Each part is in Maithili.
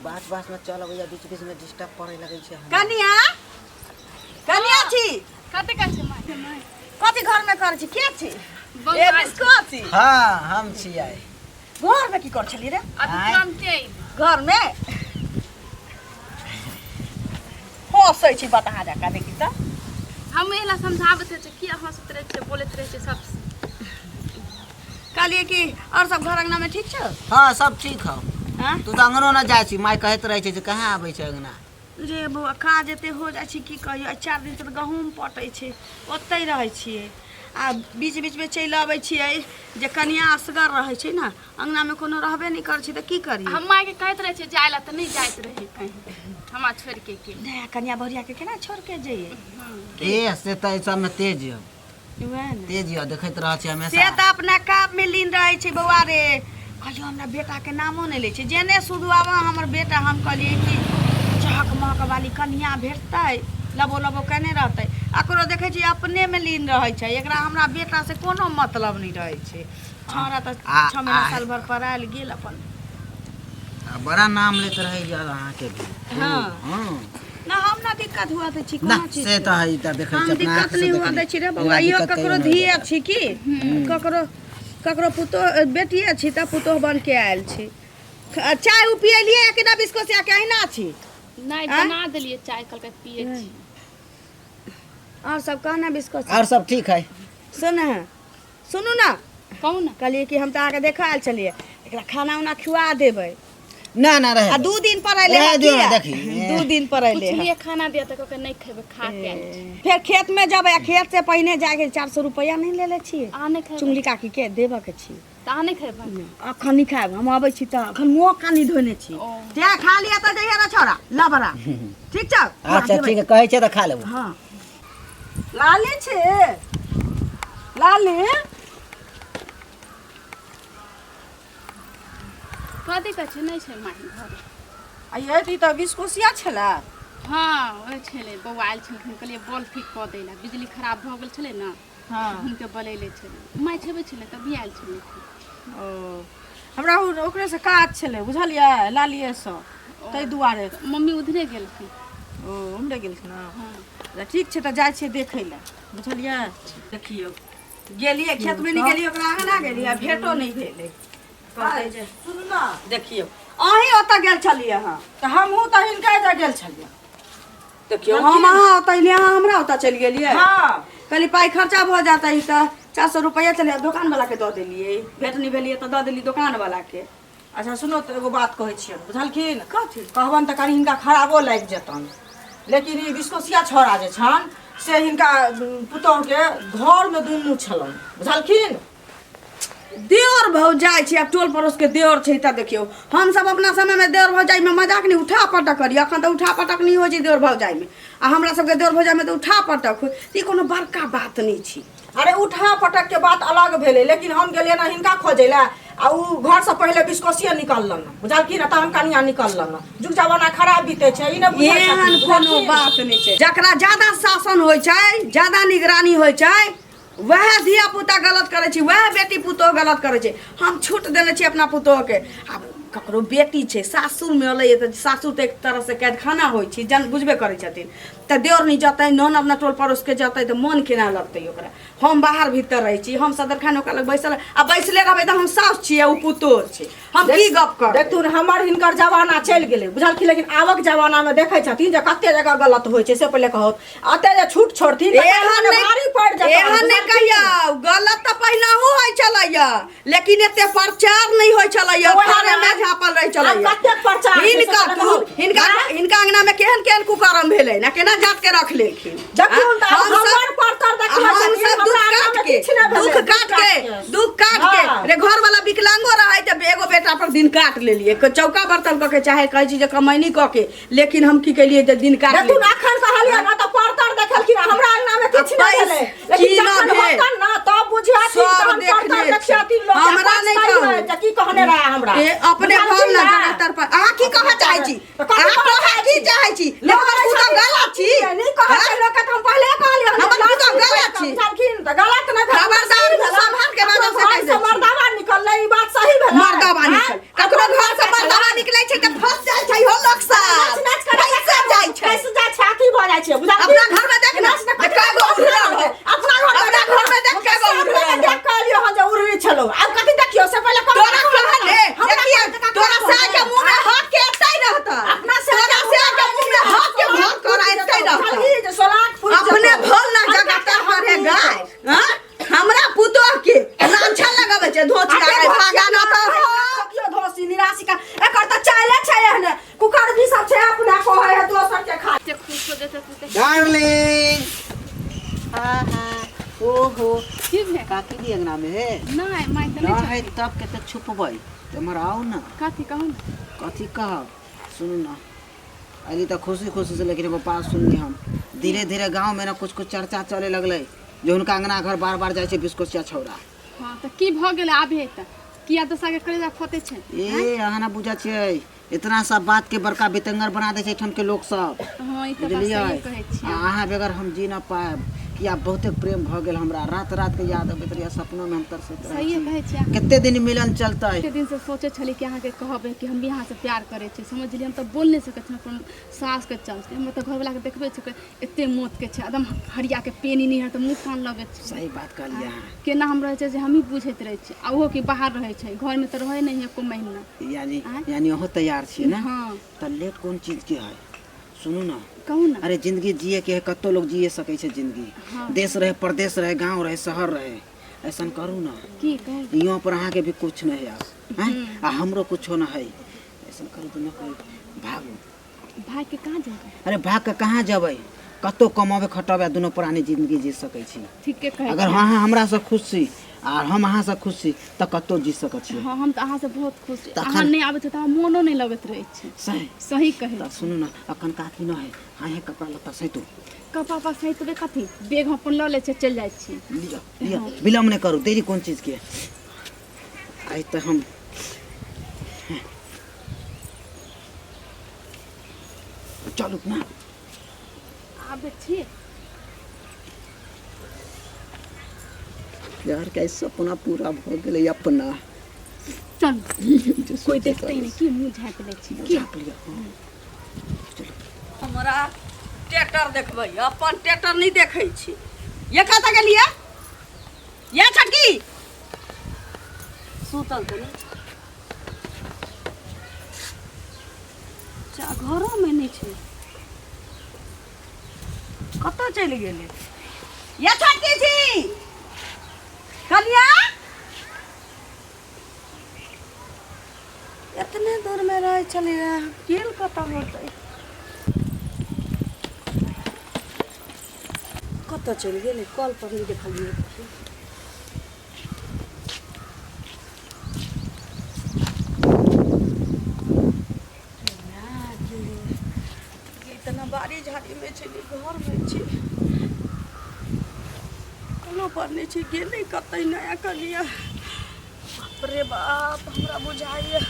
बात बात में चल अबैया, बीच बीच में डिस्टर्ब पड़े लगै छै हमरा। कनिया, कनिया छी। कते करै छै माय? कथी घर में करै छी? के छी? बौआ। ए बिस्को छी। हाँ, हम छियै। घर में की कर छली रे? अभी आँय? तुरन्ते अयली। घर में हंसै छी बता जका, देखी तऽ। हम एला समझाबैत रहै छियै कि हँसैत रहै छियै, बोलैत रहै छियै सब। कहलियै कि और सब घर अंगना में ठीक छौ? हाँ, सब ठीक हौ। हाँ? तू तऽ अंगनो न जाइ छी, माय कहैत रहै छै जे कहाँ आबै छै अंगना। रे बौआ, काज एते हो जाइ छै, की कहियौ। आइ 4 दिन से तऽ गहूँम पटै छै, ओतहि रहै छियै आ बीच बीचमे चलि अबै छियै जे कनिया असगर रहै छै ने, अंगनामे कोनो रहबे नहि करै छै तऽ की करियै। हम मायके कहैत रहै छियै जाय लए तऽ नहि जाइत रहै कहीं, हमरा छोड़ि के के नया कनिया बहुरियाके केना छोड़ि के जइयै? ए से तऽ एहि सबमे तेज यऽ। वएह ने। तेज यऽ, देखैत रहै छी से हमेशा। तऽ अपना काममे लीन रहै छै बौआ रे। कहलियै हमरा बेटाके नामो नहि लै छै, जेने सुधु आबऽ हमर बेटा। हम कहलियै कि चहक महक वाली कनिया भेटतै, लबो लबो केने रहतै। एकरो देखै छियै अपनेमे लीन रहै छै, एकरा हमरा बेटासँ कोनो मतलब नहि रहै छै। छौड़ा तऽ 6 महीना साल भर पर आयल गेल अपन। आ बड़ा नाम लैत रहै अहाँके भी। हाँ। हाँ। ना, हम ना दिक्कत हुआ दै छी ना। कोनो चीज से के। तऽ है, तऽ देखै हम छी अपना दिक्कत आँखि से। नहीं हुआ देखली। दै छी रे बौआ। एकरा इहो दिक्कत ककरो कहियो नहि धिये होइत। छी की ककरो ककरो पुतोह बेटिए छी तऽ पुतोह बन के आयल छी। चाय उ पियलियै कि ना बिस्कोसिया के अहिना छी? नहि। आँय? बना देलियै चाय, कहलकै पियै छी। और सब कहना बिस्कोसिया। और सब ठीक है। सुन, सुनू ना। कहू ने। कहलियै कि हम तऽ अहाँके देखऽ आयल छलियै, एकरा खाना उना खुआ देबै। ना ना, रहे आ दो। 2 दिन पर अयलै रहे हँ। दियौ ने, किया? देखी। 2 दिन पर अयलै हँ। पुछलियै खाना दिअ तऽ कहलकै नहि खेबै, खा के आयल छी। फेर खेतमे जेबै आ खेत से पहिने जाके 400 रुपैआ नहि लेले छियै? अहाँ नहि खेबै? चुंगली काकी के देबऽ के छी। तऽ अहाँ नहि खेबै? अखन नहि खायब, हम अबै छी तऽ अखन मुँह कान नहि धोने छी। ओ। ते खा लिअ तऽ जइहे रे छौड़ा लबड़ा, ठीक छौ? अच्छा ठीक है, कहै छै तऽ खा लेबो। हँ। लाली छी, लाली। कथी कहै छै? नहि छै माय घर। आ ये ई तऽ बिस्कुसिया छलै। हँ, ओहे छलै। बौआ आयल छलखिन, कहलियै बॉल ठीक कऽ दै लए, बिजली खराब भऽ गेल छलै ने। हँ। हुनके बोलैले छलै, माय छेबे छलै तभी आयल छलै। ओ, हमरा ओकरेसँ काज छलै, बुझलियै, लालिएसँ, ताहि दुआरे। मम्मी उधरे गेलखिन। ओ, उम्हरे गेलखिन? हँ। हँ। तऽ ठीक छै, तऽ जाइ छियै देखै लए, बुझलियै? देखियौ, गेलियै खेतमे नहि गेलियै, ओकरा अंगना गेलियै आ भेटो नहि भेलै। कहलकै जे सुनू ने। देखियौ, अहीं ओतऽ गेल छलियै हँ? तऽ हमहूँ तऽ हिनका एतऽ गेल छलियै। देखियौ, हम अहाँ ओतऽ एलियै, अहाँ हमरा ओतऽ चलि गेलियै। हँ। कहली पाइ खर्चा भऽ जाता ई तऽ 400 रुपैआ चलै दोकानवलाके दऽ देलियै, भेट नहि भेलियै तऽ दऽ देलियै दोकानवलाके। अच्छा सुनू तऽ, एगो बात कहै छियनि, बुझलखिन? कथी? कहबनि तऽ कनि हिनका खराबो लागि जेतनि, लेकिन ई बिस्कोसिया छौड़ा जे छनि से हिनका पुतोहुके घरमे दुनू छलनि, बुझलखिन? देवर भौजाइ छै, आब टोल पड़ोसके देवर छै तऽ देखियौ, हमसभ अपना समयमे देवर भौजाइमे मजाक नहि उठा पटक करी। अखन तऽ उठा पटक नहि होइ छै देवर भौजाइमे, आ हमरा सबके देवर भौजाइमे तऽ उठा पटक होइ, तऽ ई कोनो बड़का बात नहि छै। अरे, उठा पटक के बात अलग भेलै, लेकिन हम गेलियै ने हिनका खोजै लए आ उ घरसँ पहिले बिस्कोसिए निकललन, बुझलखिन? तहन कनिया निकललन। जुग जमाना खराब बीतै छै, ई नहि बुझै एहन छथिन, कोनो बुझलखिन? बात नहि छै। जकरा ज्यादा शासन होइ छै, ज्यादा निगरानी होइ छै, वएह धिया पुता गलत करै छै, वएह बेटी पुतोह गलत करै छै। हम छूट देने छी अपना पुतोहके। आब ककरो बेटी छै, सासुरमे एलैए तऽ सासुर तऽ एक तरहसँ कैदखाना होइ छै, जन बुझबे करै छथिन। तऽ देवर नहि जेतै, नन अपना टोल पड़ोसके जेतै तऽ मन केना लगतै ओकरा? हम बाहर भीतर रहै छी, हम सदरखान ओकरा लग बैसल आ बैसले रहबै तऽ हम साउस छियै, ओ पुतोह छै, हम की गप करबै? देखथुन, हमर हिनकर जमाना चलि गेलै, बुझलखिन? लेकिन आबक जमानामे देखै छथिन जे कते जगह गलत होइ छै, से पहिले कहत। अते जे छूट छोड़थिन तऽ एहन काल्हि नहि भारी पड़ि जेतनि, एहन नहि बुझलखिन? कहियौ। गलत तऽ पहिनहु होइ छलैया, लेकिन एते प्रचार नहि होइ छलैया। तऽ वएह घरे ने। में झाँपल रहै आब छलैया। कतेक प्रचार छै, से हिनका पहिले कहू। हिनका आँय? हिनका अंगना में केहन केहन कुकर्म भेलै ना, केना जात के रख लेलखिन? देखियौ तऽ, आब हम सब- हमर परतर देखबै हम छथिन, सब दुख हमरा काट अंगनामे के किछु नहि भेलै, दुख काट के, दुख काट के हाँ। रे घर वाला विकलांगो रहै तऽ एगो बेटा पर दिन काट लेलियै, चौका बर्तन कऽ के, चाहे कहै छी जे कमैनी कऽ के, लेकिन हम की केलियै जे दिन काट देखू ने, अखन कहलियै ना तऽ परतर देखलखिन, हमरा अंगना में किछु नहि आ भेलै, लेकिन की जखन न भेल? होतन ना तब बुझियथिन, सब तहन देखने परतर छी। देखियथिन लोक। हमरा नहि कहू। जे की कहने रहे हमरा। ए अपने बुझलखिन घर ना ना? जगह तर पर अहाँ की कहऽ चाहै छी? तऽ कथी अहाँ कहऽ कहऽ की चाहै छी? लोक हमर कहै पुतोह छथिन, गलत छी? नहि कहै छै लोक के, तऽ हम पहिले कहलियै हन, हमर लाज पुतोह नहि गलत छी। बुझलखिन तऽ गलत नहि भेल, खबरदार, सही मुँह भेलै। सम्हार के बाजब से ककरो कहि घरसँ दै छी। मर्दावा निकललै, ई बात सही भेलै? मर्दावा आँय? निकल, ककरो घर से मर्दावा निकलै छै तऽ फंस जाइ छै हो। देखियो से पहिले कहू तोरा कहले हमरा देखिए कहल तऽ तोरा कहल साय के मुंह में हक के एतै रहता। अपना से तोरा साय के मुंह में हक के भात करा एतै रहता। बुझलही जे सोलाक फूटि अपने जेतौ। भल ना जगह पर है गाय। हां, हमरा पुतोह के लांछन लगाबै छै धोच अरे गाय पागा ना तो धोसियो धोसी निराशी का एकर तऽ चाइले छै एहने कुकर भी सब छै अपना कहै है दोसर के खा एते खुश हो जेतै तू तऽ। डार्लिंग, हाँ हाँ, ओहो। की भेल? काकी भी अंगना में है? नहि, माय तऽ ना नहि है छथिन। तब के तऽ छुपबै तऽ एम्हर आउ ना। कथी कहू ने? कथी कहब, सुनू ना, अली तऽ खुशी खुशी से, लेकिन एगो बात सुनली हम, धीरे धीरे गाँव में ना कुछ कुछ चर्चा चले लगलै जे हुनका अंगना घर बार बार जाइ छै बिस्कोसिया छौड़ा। हँ, तऽ की भऽ गेलै आबे तऽ किया दोसराके कलेजा खोते छै? ए, अहाँ ना बुझै छियै, इतना सब बात के बड़का बितंगर बना दै छै एहिठाम के लोक सब। हँ, ई तऽ बात बुझलियै? सही कहै छियै। आ अहाँ बगैर हम जी ना पायब, किया बहुते प्रेम भऽ गेल हमरा, रात रात के याद अबैत रहैया, सपनो में हम तरसैत रहै सहिए छी। कहै छियै अहाँ। कते दिन मिलन चलतै? कते दिनसँ सोचै छलियै कि अहाँके कहबै कि हम भी अहाँसँ प्यार करै छी, समझलियै? हम तऽ बोल नहि सकै छी अपन सासके चलते। हमर तऽ घरवलाके देखबै छै, एते मौतके छै, एकदम हरियाके पेनी नहि तऽ मुँह कान लगै छै। सही बात कहलियै अहाँ। केना हम रहै छै से हमही बुझैत रहै छी, आ ओहो कि बाहर रहै छै, घरमे तऽ रहै नहि है एको महीना। यानी आँय? यानी अहूँ तैयार छियै ने? हँ। तऽ लेट कोन चीजके है, सुनू ना। कहू ने। अरे जिंदगी जिए के है, कतौ लोग जिए सकै छै जिंदगी। हँ। देश रहे, परदेश रहे, गाँव रहे, शहर रहे, ऐसन करू ना। की कहू? इहो पर अहाँके भी कुछ नहीं है आब, हैं? आ हमरो कुछो न है। ऐसन करू तऽ न कोई भागू। भागके कहाँ जेबै? अरे भाग के कहाँ जेबै, कतौ कमाबै खटबै, दुनू प्राणी जिंदगी जी सकै छी। ठीके कहै अगर छी। अहाँ हमरासँ खुश छी आ हम अहाँसँ खुश छी तऽ कतौ जी सकै छी। हँ, हम तऽ अहाँसँ बहुत खुश छी। तखन- अहाँ नहि आबै छै तऽ हमर मोनो नहि लगैत रहै छै। सही। सही कहै तऽ छी। सुनू ने, अखन काकी न है, अहें कपड़ा लत्ता सैतू। कपड़ा पर सैतबै कथी, बैग हम अपन लऽ लै छियै, चलि जाइ छी। लिअ लिअ, विलम्ब नहि करू, देरी कोन चीजके। आइ तऽ हम चलू ना। आबै छी। प्यार के सपना पूरा भऽ गेलै अपना। चल। जे कोइ सोचैत देखतै नहि की मुँह झाँपि लै छी की? झाँपि लिअ, हँ। हमरा ट्रैक्टर देखबै, अपन ट्रैक्टर नहि देखै छी। ये कतऽ गेलियै ये छोटकी? सुतल तऽ नहि छै, घरोमे नहि छै, कतऽ चलि गेलै ये छोटकी छी? कनिया एतने दूरमे रहै छलियै, गेल कतऽ होतै? कतऽ चलि गेलै? कल पर नहि देखलियै। इतना बाड़ी झाड़ीमे छै कि घरमे छै? कोनो पर नहि छै, गेलै कतै नया कनिया? बाप रे बाप, हमरा बुझाइए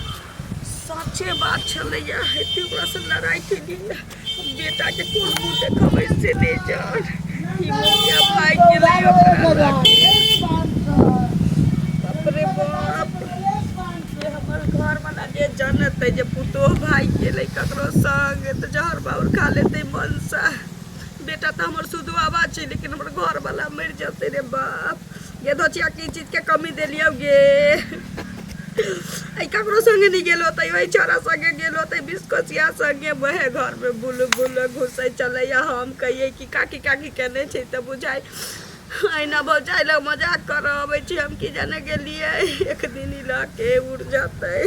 सचे बात छलैया, एते ओकरासँ लड़ाइ केलियै, हम बेटाके कोन मुँह देखेबै से नहि जान। ई मौगिया भागि गेलै ओकरा लऽ के। बाप रे बाप, जे हमर घरवला जे जनतै जे पुतोह भागि गेलै ककरो संग तऽ जहर बाउर खा लेतै मनसँ। बेटा तऽ हमर सुधुआबा छै, लेकिन हमर घरवला मरि जेतै रे बाप। गे धोचिया, की चीजके कमी देलियौ गे? ऐ ककरो संगे नहि गेल होतै, ओहि छौड़ा संगे गेल होतै, बिस्कोसिया संगे। वएह घरमे बुल बुल घुसै चलैया। हम कहियै कि काकी काकी केने छै तऽ बुझाइ अहिना भौजाइ लग मजाक करऽ अबै छी। हम की जाने गेलियै एक दिन ई लऽ के उड़ जेतै।